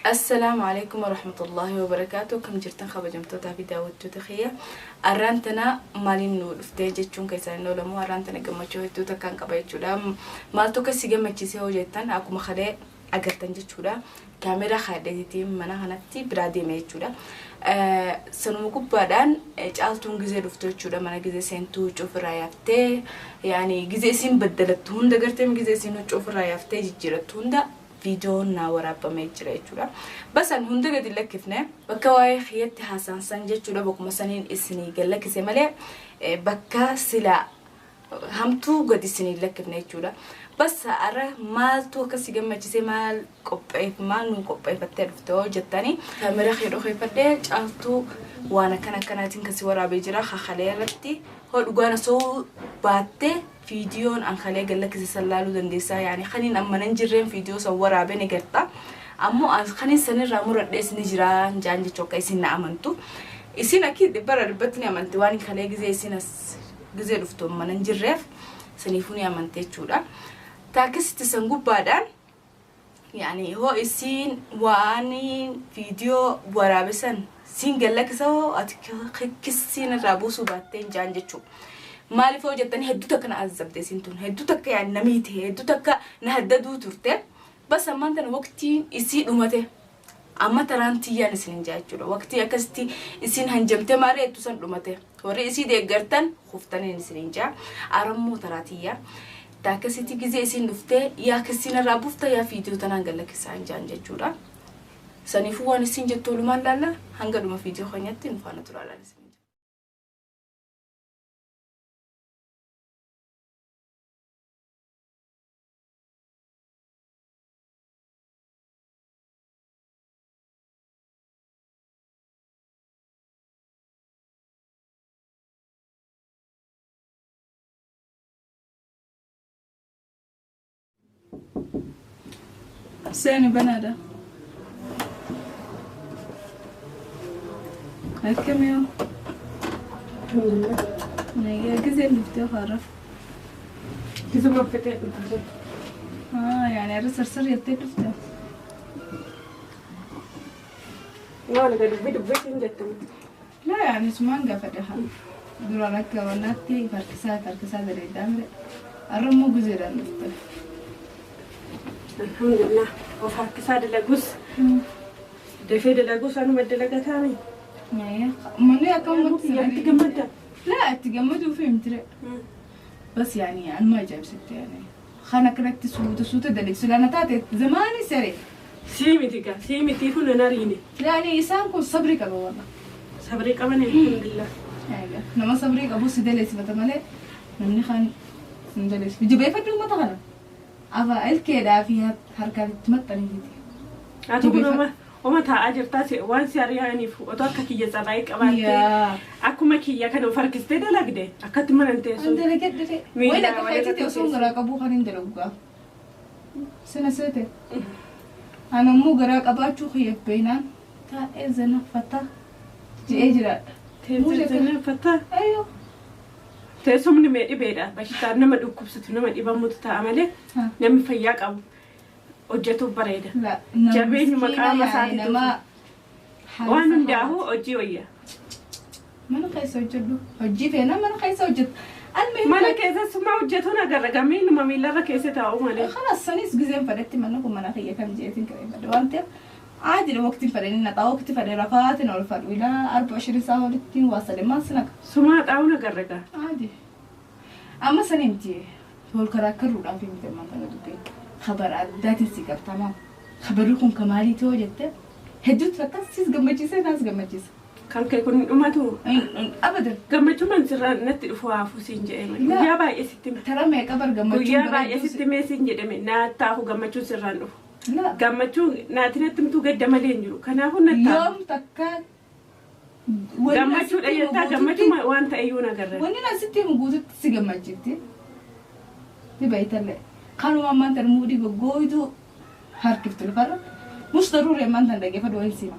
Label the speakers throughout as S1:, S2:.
S1: Assalaamu Aleeykum Warahmatullaahi Wabarakaatuh Akkam jirtan kabajamtootaa fi daawwattoota kiyya Arraan tana maaliin nu dhuftee jechuun keessan hin oolamu arraan tana gammachuu hedduu takkaan qaba jechuudha maaltu akka si gammachiise hoo jettan akkuma kalee agartan jechuudha kaameeraa kaadheetiitiin mana kanatti biraa deeme jechuudha sanuma gubbaadhaan caaltuun gizee dhuftu jechuudha mana gizee seentuu huccuu ofirraa yaaftee yaani gizee isiin baddalattu hunda gartee gizee isiin huccuu ofirraa yaaftee jijjiirattu hunda viidiyoon naa waraabbamee jira jechuudha. Bas an hunda gadi hin lakkifne. Bakka waa'ee kiyyatti haasa'an san jechuudha bakkuma saniin isinii gad lakkise malee bakka sila hamtuu gadi isinii hin lakkifne jechuudha. Bas har'a maaltu akka si gammachisee maal qopheef maal nuu qopheeffattee dhufte hoo jettanii kaamera kee dhokeeffadhee caaltuu waan akkana akkanaatiin kan si waraabee jira kakalee irratti hoo dhugaan osoo baattee Fiidiyoon an kalee gad lakkise san laaluu dandeessa. Yaani kaniin an mana hin jirreen fiidiyoo san waraabe ni garta. Ammoo an kaniin sanirraa muradhees ni jira jaan jechuu akka isin na amantu. Isin akki dhibbarraa dhibbatti ni amanti waan kalee gizee isin as gizee dhuftu an mana hin jirreef saniifuu ni amante jechuudha. Taakisitti san gubbaadhaan Yani hoo isiin waan viidiyoo waraabe san siin gad lakkisa hoo ati kissiin irraa buusuu baattee hin jaan jechuu. Maaliif hoo jettanii hedduu takka na azzabde isiin tun hedduu takka yaani na miite hedduu takka na haddaduu turte. Bas ammaan tana waqtiin isii dhumate. Amma taraan tiyyaan isin hin jaa jechuudha. Waqtii akkasitti isiin hanjamtee maarree jettu san dhumate. Warri isii deeggartan kuftaniin isin hin jaa. Arammoo taraa tiyya. Ta akkasitti gizee isiin dhuftee yaa kissii narraa buufta yaa fiidiyoo tanaan gad lakkisaa hin jaan jechuudha. Saniifuu waan isiin jettu walumaan laalla hanga dhuma fiidiyoo keenyatti nu faana turaa laala isin. Seeni banaadha. Akkami yoo? Nagaa gizeen dhuftee har'a.
S2: Gisuma fixee dhufte.
S1: Yaani har'a sarsar jettee dhufte.
S2: Maal egaa dubbii dubbii siin jette.
S1: Laa yaani sumaan gaafadhe haa. Duraan akka wannaatti harkisaa harkisaa daleeddaa mire. Har'a immoo gizeedhaan dhufte.
S2: Alhamdulillah. Of harkisaa dalagus dafee dalagus anuma dalagataami.
S1: Manni akka ummatti
S2: Itti gammadda.
S1: Laa itti gammaduu fi mtire. Bas yaani anuma ajaa'ibsitte yaani. Kan akkanatti suuta suuta dalagsu lana taate zamaanii sere.
S2: Sii miti gaa sii mitii kun nan ariine.
S1: Yaani isaan kun sabrii qaba wallah.
S2: Sabrii qaban alhamdulillah.
S1: Eega nama sabrii qabu si daleessifata malee namni kaan sin daleessu. Jabeeffadhu uummata kana. Afa ilkeedhaa fi harkaan itti maxxaniiti.
S2: Ati kun oma oma taa'aa jirtaa si waan si ari'aniif otoo akka kiyya tsabaayii qabaattee
S1: Yaa.
S2: akkuma kiyya kana of harkistee dalagde akkatti mana hin teessu.
S1: An dalagadhe.
S2: Miilaa
S1: Wayii akka
S2: walirra
S1: keetiiti osoo
S2: teessu.
S1: garaa qabuu kan hin dalagu gaa. Sina seete. An ammoo garaa qabaachuu kiyyaaf beeynaan taa'ee zana fataa je'ee jiraadha.
S2: Teessee zana fataa.
S1: Ayyoo.
S2: Teessumni mee dhibeedha. Bashitaan nama dhukkubsatu nama dhibamutu ta'a malee
S1: Ha.
S2: namni fayyaa qabu hojjetuuf bareeda.
S1: La, nama
S2: Jabeenyuma
S1: miskiina
S2: qaama
S1: yaani
S2: isaatiitu
S1: nama
S2: Waan
S1: harisa
S2: hundaafuu hojii wayya.
S1: Mana keessa hojjedhu. Hojii feena mana keessa hojjettu. Almuhim
S2: Mana keessa suma hojjetuun agarra gamii numa miilarra keessa taa'u malee.
S1: Kanas sanis gizeen fedhetti manni kun mana kiyya kam jeetiin kireeffadhe waan ta'eef caadidha waqtiin fedhe ni naqa waqti fedhe rafaatiin ol fadhu ilaa arba ashirin saa olitti waa sadi maal si naqa.
S2: Sumaa xaa'uun agarra gaa.
S1: Caadi. Amma sanii miti wal karaakkaruudhaaf miti ammaan tana dubbiin khabara addaatiin si qabtamaa khabarri kun ka maaliiti hoo jette hedduutu akkas sis gammachiisee naas gammachiisa.
S2: Kan kee kun hin dhumatu.
S1: Abadan.
S2: Gammachuun sirraa natti dhufu haafuu siin jedhee malee.
S1: Laa.
S2: Guyyaa baay'ee sitti hime.
S1: Tara meeqa bar gammachuun
S2: Guyyaa baay'ee
S1: bareedduu
S2: sitti himee siin jedhame naattaafu gammachuun sirraan dhufu.
S1: Laa.
S2: Gammachuun naati natti himtuu gadda malee hin jiru. Kanaafuu nattaafu.
S1: Yoom takka wanni
S2: Gammachuudha
S1: asitti himu
S2: jettaa
S1: guututti
S2: gammachuma waan ta'e iyyuu nagarra.
S1: wanni asitti himu guututti si gammachiifti. Ni beektallee. Kanuma ammaan tan muudii goggooytuu harkiftu lafarra. Mus daruuri ammaan tan dhaggeeffadhu wayin siima.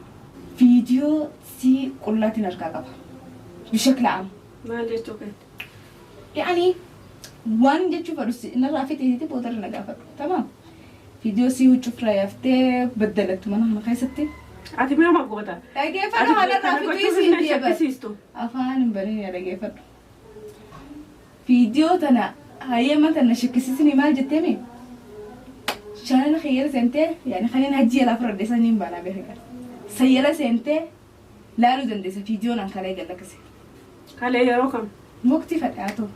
S1: Viidiyoo si qullaatiin harkaa qaba. Bishakla am.
S2: Maal jechuu keeti?
S1: Yani waan jechuu fedhu si narraa fixeetiiti boodarra na gaafadhu. Tamaam. Viidiyoo sii huccuu yaaftee baddalattu mana kana keessatti.
S2: Ati mee ma goota?
S1: Dhageeffadhu haala
S2: Kana
S1: irraa
S2: gochuuf
S1: fituu
S2: hin
S1: isiin deeban.
S2: shakkisiistu.
S1: Afaan hin banin yaa dhageeffadhu. Viidiyoo tana hayyama tana shakkisiisni maal jetteemi? Shanan kiyyala seentee yaani kanneen hajji jalaa fudhadhe saniin baanaa beekan. Sayyala seentee laaluu dandeessa viidiyoon an kalee gallakkise.
S2: Kalee yeroo kam?
S1: Waqtii fadhaa ta'u.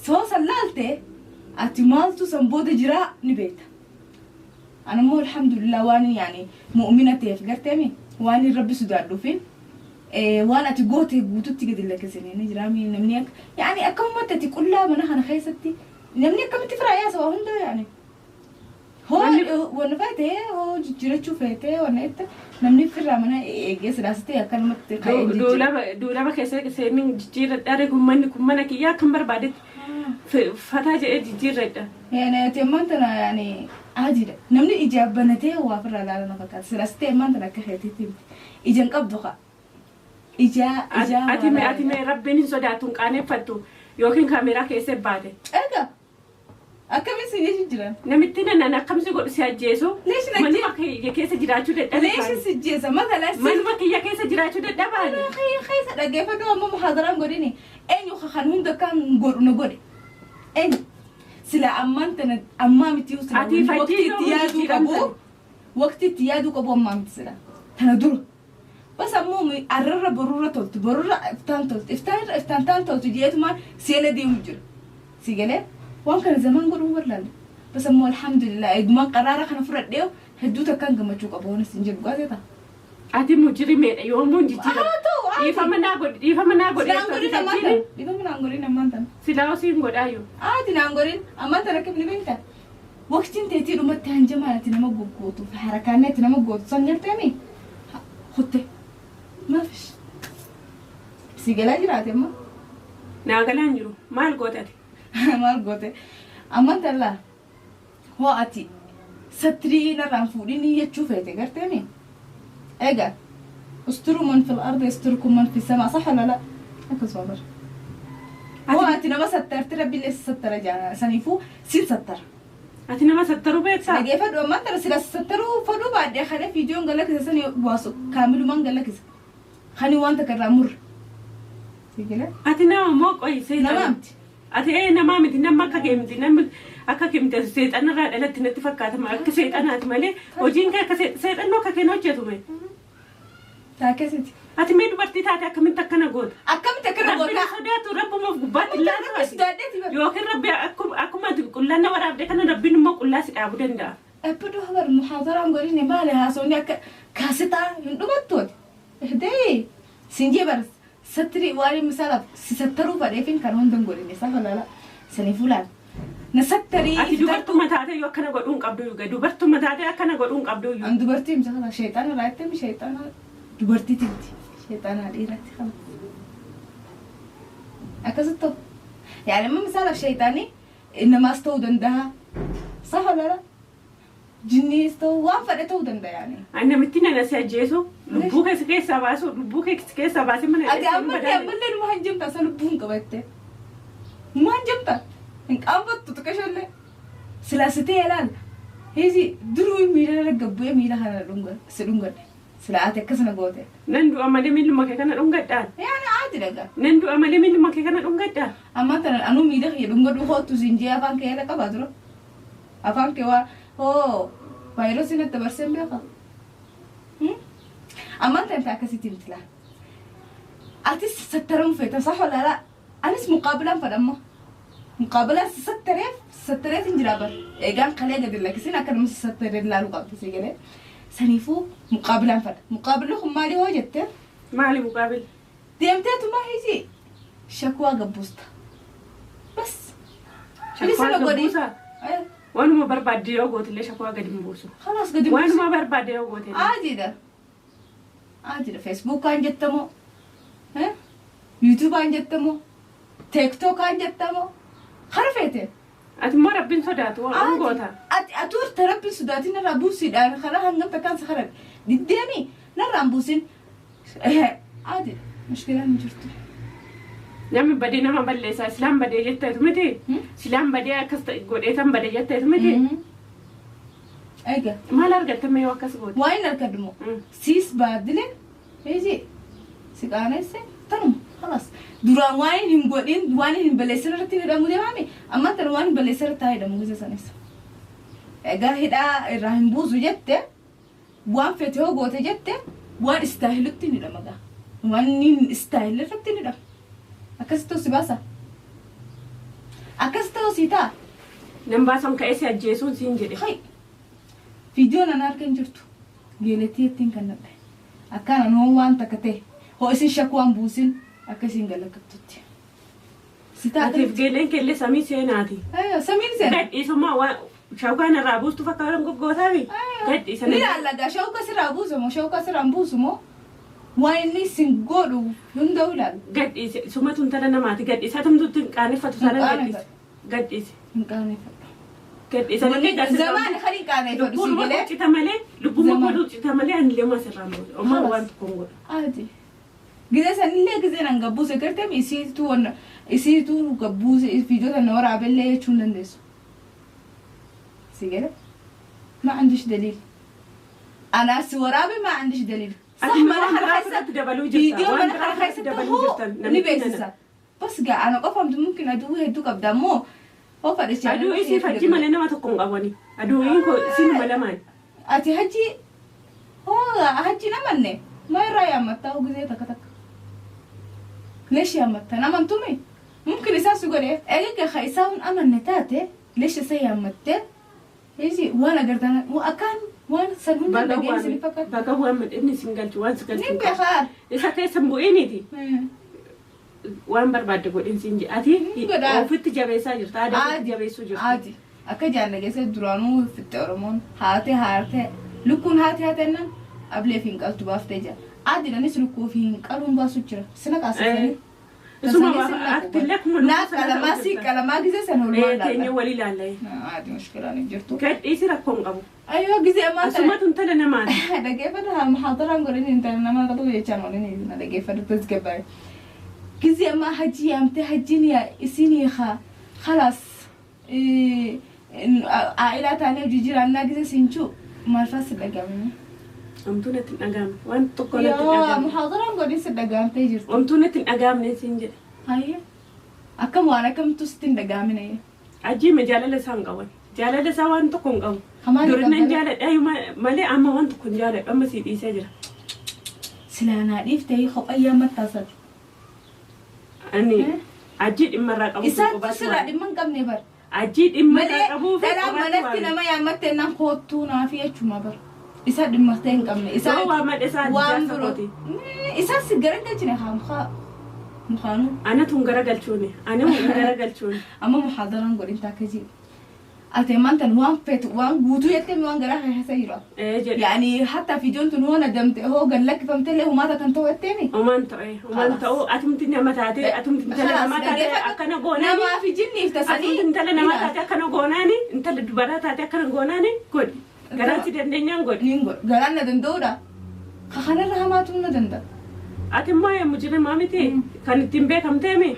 S1: Soo san laalte ati maaltu san booda jiraa ni beekta. Ana immoo alhamdulillah waan yaani mu'mina ta'eef garteemi waan rabbi sodaadhuufin waan ati goote guututti gadi lakkisanii ni jira namni akka yaani akkamumatti ati qullaa mana kana keessatti namni akkamitti firaa yaasa waa hunda yaani. Hoo wanna feete hoo jijjiirachuu feete wanna itti namni firraa mana eegee sidaasitee akkanumatti ka'ee jijjiira.
S2: Duulaba keessa seenin jijjiirradha. Kun manni kun mana kiyyaa akkam barbaadetti fataa jedhee jijjiirradha.
S1: Yani ati ammaan tana yaani adiidha. Namni ija banatee waa ofirraa ilaala na fakkaata. Sidaasitee ammaan tana akka keetiitti miti. Ija hin qabdu kaa. Ija ija
S2: Ati mee rabbiin hin sodaattu, hin qaaneffattu yookiin kaameeraa keessa baate.
S1: Egaa akkamiin si jechuun jiran?
S2: Namitti nanan akkamsi godhu si ajjeesu.
S1: Leeshi na
S2: Manuma kiyya keessa jiraachuu dadhabe.
S1: Leeshi si jeesa matalaa si.
S2: Manuma kiyya keessa jiraachuu dadhabaani.
S1: Keessa dhaggeeffadhu amma muhaadaraan godhini eenyu kan hunda kan godhu na godhe eenyu sila ammaan tana ammaa miti sila
S2: Ati fakkii
S1: waqtii itti yaaduu qabu
S2: jijjiiramtan.
S1: Waqtii itti yaaduu qabu ammaa miti sila tana dura bas ammoo arrarra borurra toltu, borurra iftaan toltu, iftaan iftaan taan toltu jeetumaan seela deemu jira si galee waan kana zaman godhuu barlaale. Bas ammoo alhamdulillah eegumaan qaraara kana fudhadhee hedduu takkaan gammachuu qabu waan isin jedhu gaazexaa.
S2: Ati mujrimeedha yoomuu hin jijjiiramu.
S1: Haa ta'u haa ta'u.
S2: Dhiifama naa godhi, dhiifama naa godhi.
S1: Naan godhin ammaan tana. Dhiifama naan godhin ammaan tana.
S2: Silaa osii hin godhaayyuu.
S1: Ati naan godhin ammaan tana akkam ni beekta. Waqtiin teetii dhumatti hanjamaan ati nama goggootuuf harakaanni ati nama gootu san galteemi. Kutte. Maafish. Si galaa jiraate amma.
S2: Naa galaan jiru. Maal goote ati?
S1: Maal goote? Ammaan tana laa. Hoo ati satrii narraan fuudhinii jechuu feete garteemi. Egaa. استروا من في الأرض يستركم من في السماء، صح ولا لا؟ Akkasuma bara. Hoo ati nama sattarti rabbi illee si sattara jaana saniifuu sin sattara.
S2: Ati nama sattaruu beektaa?
S1: Dhageeffadhu ammaan tana sila sattaruu fadhuu baadhee kana viidiyoon galakkisa sani waasu kaamilumaan galakkisa. Kani waan takka irraa murre. Sigilee?
S2: Ati nama moo qoyi seexana?
S1: Nama miti.
S2: Ati namaa miti, nama akka kee miti, namni akka kee miti. Seexanarraa dhalatti natti fakkaata, akka seexanaati malee hojiin kee akka seexannoo akka keen hojjetu mee?
S1: Taakkeessiti.
S2: Ati mee dubartii taate akkamitti akkana goota?
S1: Akkamitti akkana
S2: Rabbi
S1: goota?
S2: Sodaatu rabbumaaf gubbaatti
S1: Rabbi
S2: ilaaltu.
S1: sodaadheeti bara.
S2: Yookiin rabbi akkuma ati qullaan na waraabde kana rabbiin immoo qullaa si dhaabuu danda'a.
S1: Dhabbaduu habar muhaadaraan godhine maali haasofni akka kaasitaa hin dhumattooti. Ihdee sinjee bara satrii waan misaalaaf si sattaruu fadheefin kan hunda hin godhine safa lala saniifuu laal. Na sattarii.
S2: Ati dubartuma taate yoo akkana godhuu hin qabdu yuuga, dubartuma taate akkana godhuu hin qabdu yuuga.
S1: An dubartii miti kana sheexaana irraa jettee sheexaana dubartiiti miti sheexaana dhiiraatti qaba. Akkasitti ta'u. Yaani amma misaalaaf sheexaanni namaas ta'uu danda'a. Safa lala. Jinniis ta'uu waan fedhe ta'uu danda'a yaani.
S2: Ani namitti nana si ajjeesu, lubbuu keessa keessaa baasu, lubbuu keessa keessaa baasee mana
S1: Ati ammallee ammallee numa hanjamta isa lubbuun qabatte. Numa hanjamta. Hin qaanfattu xiqqashallee. Silaa ilaal. Hiisi duruu miila irra gabbu'ee miila kana dhunga si dhungadhe. Silaa ati akkasana goote.
S2: Nan du'a malee miiluma kee kana dhungadhaan.
S1: Yaani aati dhagaa.
S2: Nan du'a malee miiluma kee kana dhungadhaan.
S1: Ammaan tana anuu miila kiyya dhungadhu kootu siin jee afaan kee irra qabaa dura. Afaan kee waa hoo vaayirasii natti dabarsee hin beekaa. Ammaan tana akkasitti miti laa. Atis sattaramuu feeta sax walaalaa anis muqaabilaan fadhamma. Muqaabilaan si sattareef sattareef hin jira bar. Eegaan kalee gadi lakkisin akka nama si sattaree ilaaluu qabdi si galee. Saniifuu muqaabilaan fadha. Muqaabilli kun maali hoo jettee?
S2: Maali muqaabil?
S1: Deemteetuma hiji shakwaa gabbuusta. Bas.
S2: Shakwaa
S1: Bilisa godhi.
S2: gabbuusaa? Waanuma barbaadde yoo gootillee shakwaa gadi hin buusu.
S1: خلاص gadi buusi.
S2: Waanuma barbaadde yoo goote.
S1: Adiidha. Adiidha. Feesbuukaan jettamoo? Yuutuubaan jettamoo? Teektookaan jettamoo? Kara feete.
S2: Ati immoo rabbiin sodaatu waan goota.
S1: Ati atuurta rabbiin sodaatin narraa buusiidhaan karaa hangam takkaan si karan. Diddeemi narraan buusin. Adiidha. Mushkilaan hin jirtu.
S2: Namni badee nama balleessa. Silaan badee jetteetu miti. Silaan badee akkas ta'e godheetan badee jetteetu miti.
S1: Egaa.
S2: Maal argatte mee yoo akkas goote?
S1: Waan hin argadhu moo? Siis baadile eeji si qaanesse tanuma halas. Duraan waan hin godhin waan hin balleessin irratti hidhamu deemaami. Amma tan waan hin balleessin irratti haa hidhamu gisa sanis. Egaa hidhaa irraa hin buusu jette waan fete hoo goote jette waan istaahilutti hin hidhama gaa. Waan hin istaahille irratti hin hidhama. Akkasitti si baasa. Akkasitti hoo si ta'a.
S2: Nan baasan ka'ee si ajjeesuun siin jedhe.
S1: Hay. Viidiyoon ana harka hin jirtu. Geeletii ittiin kan nadhe. Akkaan hoo waan takka ta'e. Hoo isin shakkuu waan buusin akka isin galakkattutti. Si ta'a.
S2: Atiif geeleen keellee samii seenaati.
S1: Ayyo samiin seena.
S2: Gadhiisummaa waan shawkaan irraa buustu fakkaatan goggootaami. Gadhiisa.
S1: Ni ilaalla shawka sirraa buusu moo shawka sirraa hin buusu moo waan inni isin godhu hunda'u ilaalu.
S2: Gadhiise sumatu intala namaati gadhiise atumtutti hin qaaneffatu sana
S1: Hin
S2: gadhiise. Gadhiise.
S1: Hin qaaneffadhu.
S2: Gadhiise.
S1: Zamaan kan hin qaaneffadhu si
S2: Lubbuun
S1: galee.
S2: cita malee lubbuun
S1: Zamaan.
S2: godhu cita malee ani illee asirraa hin buusu. Ommaa
S1: Halas.
S2: waan tokko hin godhu.
S1: Ati. Gizee sanillee gizeen an gabbuuse gartee isiitu wanna isiitu gabbuuse viidiyoo sana waraabellee jechuu hin dandeessu. Si gale? ما عنديش دليل. أنا si waraabe ما عنديش دليل. صح
S2: Ati
S1: mana
S2: waan
S1: kana
S2: biraa
S1: keessa
S2: irratti dabaluu jirta.
S1: viidiyoo
S2: Waan
S1: mana
S2: biraa
S1: kana
S2: irratti
S1: keessatti
S2: dabaluu
S1: hoo
S2: jirtan.
S1: ni
S2: Namitti
S1: beeksisa.
S2: nana.
S1: Bas gaa ana qofamtu mumkin aduu hedduu qabda ammoo hoo fadhicha.
S2: Aduu isii fakkii malee nama tokko hin qabani. Aduun koo isinuma lamaan.
S1: Ati haji hoo haji namanne ma irraa yaammattaa hoo gizee takka takka. Leesh yaammatta namantume mumkin isaa si godhe eega ka isaa hun amanne taate leesh isa yaammatte eji waan agartan akkaan waan san hunda
S2: Baga
S1: dhageen isin fakkaata.
S2: Baga waan midheenni isin galchu waan si
S1: Ni
S2: galchu.
S1: beekaa.
S2: Isa keessa hin bu'iniiti. Waan barbaadde godhin siin jedhe. Ati
S1: Ni godha.
S2: ofitti jabeessaa jirta. Aadaa ofitti jabeessuu jirta.
S1: Adi akka jaalala keessa duraanuu fitte Oromoon haate haarte lukkuun haate haatennaan ableef hin qaltu baaftee jira. Adiidhaanis lukkuuf hin qaluun baasu jira. Sina qaasisanii.
S2: Isuma aktillee akkuma
S1: Naa
S2: lukkuu sana
S1: qalamaa
S2: ta'uu
S1: si
S2: jirta.
S1: qalamaa gisee sana olmaan
S2: Teenyee
S1: laalla.
S2: walii ilaallee.
S1: Adi mushkilaan hin jirtu.
S2: Gadhiisi rakkoo hin qabu.
S1: Ayyoo gisee ammaa kana.
S2: Asumatu intala namaati.
S1: Dhaggeeffadhu muhaadaraan godhin intala nama qabu jechaan waliin na dhaggeeffadhu tasgabbaa'e. Gisee ammaa hajji yaamtee hajjiin yaa isin haa khalaas aa'ilaa taanee hojii jiraannaa gisee siinchuu maal fa'aa si dhagaamne.
S2: Omtuu natti hin dhagaamne. Waan tokko natti hin
S1: Yoo
S2: dhagaamne.
S1: muhaadaraan godhin si dhagaamtee jirti.
S2: Omtuu natti hin dhagaamne siin jedhe.
S1: Hayyee akkam waan akkamtu sitti hin dhagaamine.
S2: Ajiima jaalala isaa hin qaban. Jaalala isaa waan tokko hin qabu.
S1: Hamaan hin
S2: Durinaan
S1: qabdan.
S2: jaaladha malee amma waan tokko hin jaaladhu amma sii dhiisee jira.
S1: Silaanaa dhiiftee kophayyaa mattaasati.
S2: Ani ajii dhimma irraa qabu.
S1: Isaan sirraa dhimma hin qabne bara.
S2: Ajii dhimma irraa
S1: Malee
S2: qabuu fi
S1: dhalaa
S2: qobaatti
S1: manatti
S2: waame.
S1: nama yaammatte naan koottuu naafi jechuma bara. Isa dhimma ta'e hin qabne. Isa
S2: Yoo waa madhe isaa
S1: waan
S2: jaarsa
S1: biroo.
S2: kooti.
S1: Isaan si garagalchine haa mukaa mukaanuu.
S2: Anatu hin garagalchuuni. Ani hin garagalchuuni.
S1: Amma muhaadaraan godhin taakka jiru. Ati ammaan waan feetu waan guutuu jettee waan garaa keessa jiru.
S2: Ee jedhe.
S1: Yaani hatta fiijoon tun hoo nadamte hoo gad lakkifamte illee humaata kan ta'u jetteemi.
S2: Omaan ta'e omaan ta'u atumti nama taate atumti intala namaa taate akkana goonaani.
S1: Namaa fi jinniif tasanii.
S2: Atumti intala namaa taate akkana goonaani intala dubaraa taate akkana goonaani godhi. Garaan si dandeenyaan godhi.
S1: Niin godhu. Garaan na danda'uudha. Kanarra hamaatu na danda'a.
S2: Ati immoo mujrimaa miti kan ittiin beekamteemi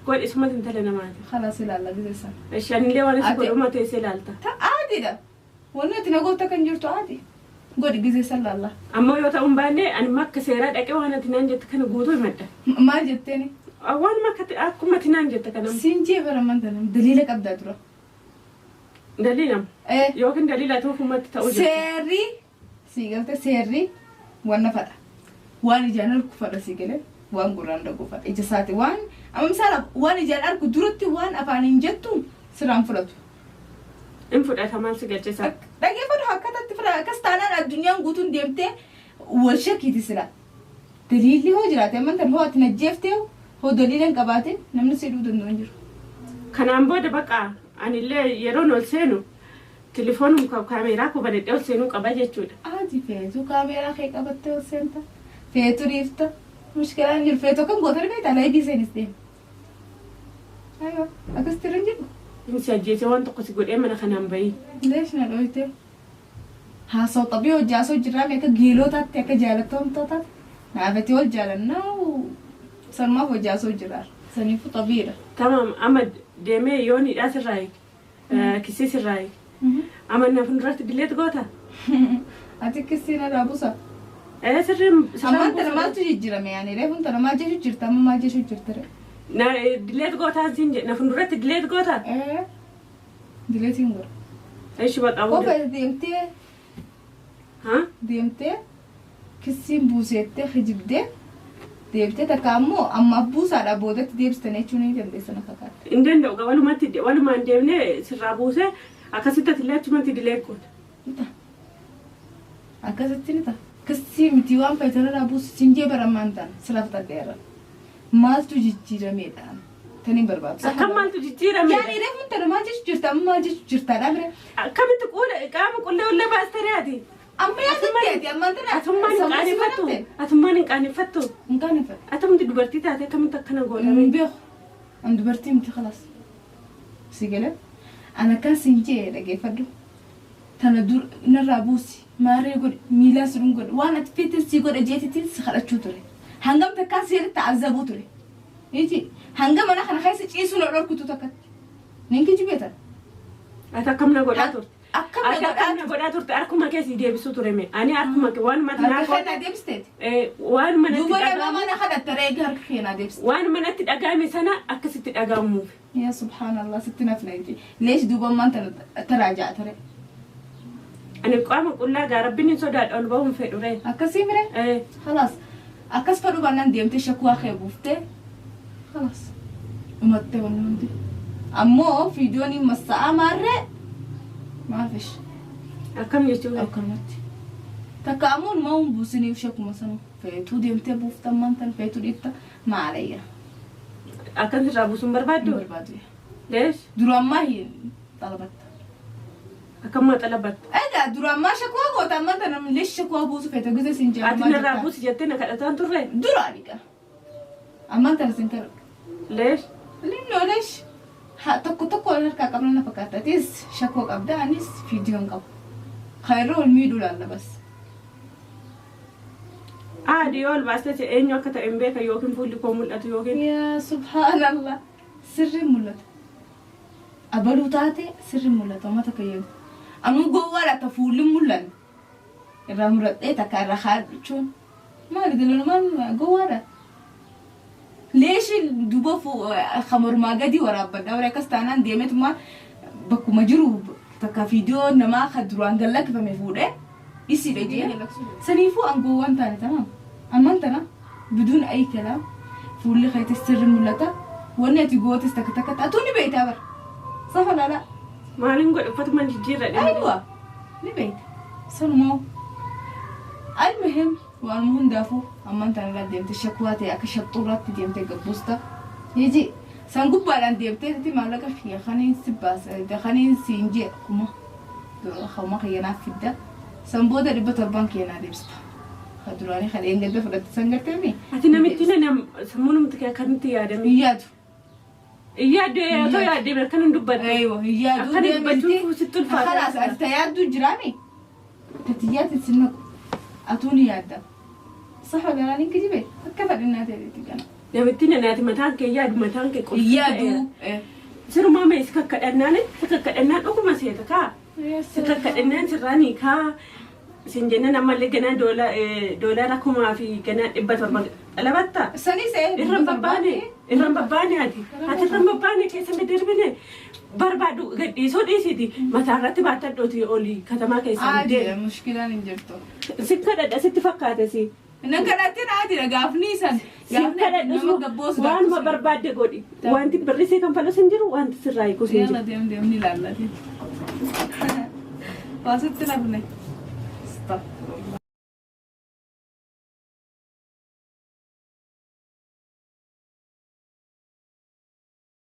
S2: godhi isumatti intala namaati.
S1: Khalaas ilaalla gizeessan.
S2: Shanillee waan isa
S1: Ati-
S2: godhuma teessee ilaalta.
S1: Ta aadiidha. Wanni ati nagoota kan jirtu aadi. Godhi gizeessan laalla.
S2: Ammoo yoo ta'u hin baanne ani akka seeraa dhaqee waan ati naan jette kana guutuu himadha.
S1: Maal jetteeni?
S2: Waan akkuma ati naan jette kana
S1: Siin jee bara mantana daliila qabdaa dura.
S2: daliila
S1: Eh.
S2: yookiin daliila tuufumatti ta'uu jirta.
S1: Seerri sii galte seerri wanna fadha. Waan ijaan argu fadha sii galee waan gurraan dhagu fadha. Ija isaati waan amma misaala waan ijaan argu duratti waan afaan hin jettu sirraan fudhatu.
S2: In fudhata maal si galchisa?
S1: Dhaggeeffatu akkatatti fira akkas taanaan addunyaan guutuun deemtee wal shakkiiti sila. Daliilli hoo jiraate amantan hoo ati najjeeftee hoo daliila hin qabaatin namni si dhuu danda'u hin jiru.
S2: Kanaan booda baqa anillee yeroon ol seenu telefoonum kaameeraa koo banadhee ol seenuu qaba jechuudha.
S1: Ati feetu kaameeraa kee qabattee ol seenta. Feetu dhiifta. Mushkilaan jiru feetu akkam goota beektaa laayibii seenis deema. Aywa akkasitti irra hin jiru.
S2: Inni si ajjeese waan tokko si godhee mana kanaan bahi.
S1: Leesh na dhooyte. Haasoo xabii hojjaasoo jirraa akka geelootaatti akka jaalattoomtootaatti naafati wal jaalannaa sanumaaf hojjaasoo jirraa. Saniifuu xabiidha.
S2: Tamaam, amma deemee yoon hidhaa sirraa hiike, kisii sirraa hiike. Amma na fuulduratti delete goota?
S1: Ati kisii narraa buusa.
S2: Ee, sirriin sirraan
S1: Ammaan tana
S2: buusa.
S1: maaltu jijjiirame yaani reefuun tana maal jechuu jirta, amma maal jechuu jirta re?
S2: Na delete gootaan siin jedhe, na fuulduratti delete goota?
S1: Ee, dileetiin godha.
S2: Ishi baqa.
S1: Qofa deemtee
S2: Ha?
S1: deemtee kisiin buuseettee kijibdee deebitee takka ammoo amma buusaadha boodatti deebistan jechuun ni dandeessa na fakkaata.
S2: Hin danda'u gaa, walumatti walumaan deemnee sirraa buusee akkasitti atillee achumatti delete goota.
S1: Ni ta'a. Akkasitti ni ta'a. Kisii miti, waan fayitarraa buusu siin jee baramaan ta'an sira fixadheera. Maaltu jijjiirameedha? Tani hin barbaadu.
S2: Akkam maaltu jijjiirame?
S1: Yaani reefuun tana maal jechuu jirta, amma maal jechuu jirtaadha bire?
S2: Akkamitti quula qaama qullee ullee baastanii ati?
S1: Amma yaadatti ati ammaan tana
S2: Atummaan hin
S1: sammuu si
S2: qaaneffattu?
S1: banamte?
S2: Atummaan hin qaaneffattu?
S1: Hin qaaneffadhu.
S2: Atumti dubartii taate akkamitti akkana
S1: Hin
S2: gootame?
S1: beeku. An dubartii miti, خلاص. Si galee? An akkan siin jee dhageeffadhu. Tana dur narraa buusi. Maarree godhi. Miilaa si godhi. Waan ati feetin si godhe jeetitiin si kadhachuu ture. Hangam takkaan si ta'azzabuu ture. Iji hanga mana kana keessa ciisuu na dhorkutu takkatti. Nin kijibeetan.
S2: Ati akkam na godhaa turte?
S1: Akkam na
S2: Ati akkam na
S1: godhaa.
S2: godhaa turte? Harkuma kee si deebisuu ture mee? Ani harkuma kee waan mati naa
S1: Harka
S2: goote.
S1: kee deebisteeti.
S2: Waan manatti
S1: Duuba nama
S2: dhaga'ame
S1: mana kadhatte reega harka kee naa deebiste.
S2: waan manatti dhaga'ame sana akkasitti dhaga'amuuf.
S1: Yaa subhaanallah, sitti nafna iji. Leesh duuba ammaan tana taraajaa ture.
S2: Ani qaama qullaa gaa rabbiin hin sodaadha, ol bahuun fedhu ree.
S1: Akkasii mire?
S2: Eh.
S1: خلاص, akkas fedhu baannaan deemtee shakuwaa kee buuftee خلاص dhumattee wanni hundi. Ammoo fiidiyoon hin massa'aa maarree maafish.
S2: Akkam jechuudha?
S1: Akkanumatti. Takka ammoo numaa hin buusiniif shakuma sana feetuu deemtee buufta, ammaan tan feetuu dhiifta maalayya.
S2: Akkan sirraa buusuun
S1: Hin
S2: barbaaddu?
S1: barbaadu.
S2: Leesh.
S1: Dura ammaa hin xalabatta.
S2: Akkam maa xalabatta?
S1: Egaa dura ammaa shakuwaa goota, ammaan tana leesh shakuwaa buusu feete gise siin jedhu.
S2: Ati narraa buusi jettee na kadhataan turre?
S1: Dura dhiqa. Ammaan tana siin kadhu.
S2: Leesh.
S1: Linnoo leesh. Tokko tokko wal harkaa qabna na fakkaata. Atis shakoo qabda, anis fiidiyoon qabu. Kan irra wal miidhuu laalla bas.
S2: Aadi yoo ol baastee eenyu akka ta'e hin beekan, yookiin fuulli koo mul'atu yookiin.
S1: Yaa subhaanallah. Sirri mul'ata. Abaluu taate sirri mul'ata uummata fayyadu. Anuu gowwaadha ta fuulli mul'anne. Irraa muradhee takka irraa kaadhuchuun. Maali galumaan gowwaadha. Leeshi duuba kamormaa gadi waraabbadha. Warri akkas taanaan deemeetuma bakkuma jiru takka viidiyoo namaa kan duraan gallakkifame fuudhee isiidha jee. Saniifuu an gowwaan taane tamaam. Ammaan tana biduun ayi kalaam fuulli keetis sirri mul'ata. Wanni ati gootes takka takka atuu ni beektaa bara. Safa laalaa.
S2: Maaliin godhe, uffatuma jijjiirradhe.
S1: Aywa, ni beekta. Sanumaa. Almuhim, waanuma hundaafuu ammaan tana irraa deemte shakwaa ta'e akka shaxxurraatti deemte gabbuusta. Hiji san gubbaadhaan deemtee ati maallaqa kiyya kaniin si baasa kaniin siin jee kuma kiyya naaf fidda. San booda 700 kiyya naa deebista. Ka duraanii kan eengadda fudhatte san garteemi.
S2: Ati namitti na sammuu namti kee akkamitti yaadame?
S1: Hin yaadu.
S2: Yaadde otoo yaaddee akkan hin dubbatte.
S1: Aywa, hin yaadu.
S2: Akkana dubbachuun sitti ulfaata.
S1: خلاص, ati ta yaaddu jiraami. Tatiyyaatti sin naqu. Atuu ni yaadda. Safa garaan kijibe akka fadhinnaa ta'eeti kana.
S2: Namitti nanaati mataan kee yaadu, mataan kee qulqulluu
S1: Yaadu.
S2: ta'eera. Sirumaa mee si kakkadhannaan dhuguma seeta kaa. Si kakkadhannaan sirraanii kaa. Sin jennaan ammallee ganaa doolaara 1700 dhalabatta.
S1: Sanis ee.
S2: Irra hin babbaane, irra hin babbaane ati. Ati irra hin babbaane, keessa darbine barbaadu gadhiisoo dhiisiti mataa irratti baattadhooti olii katamaa keessa
S1: Aadi
S2: deemi.
S1: Mushkilaan hin jirtu.
S2: Si kadhadha sitti fakkaate si.
S1: Na kadhattee aadidha gaafni san.
S2: Si
S1: Gaafni
S2: kadhadhu
S1: nama gabboosu.
S2: Waanuma barbaadde godhi. Wanti birrisee kan falus hin jiru, wanti sirraa hiikus hin jiru.
S1: Yalla, deem deem, ni ilaallate. Waa sitti nafne. Astaghfirullah.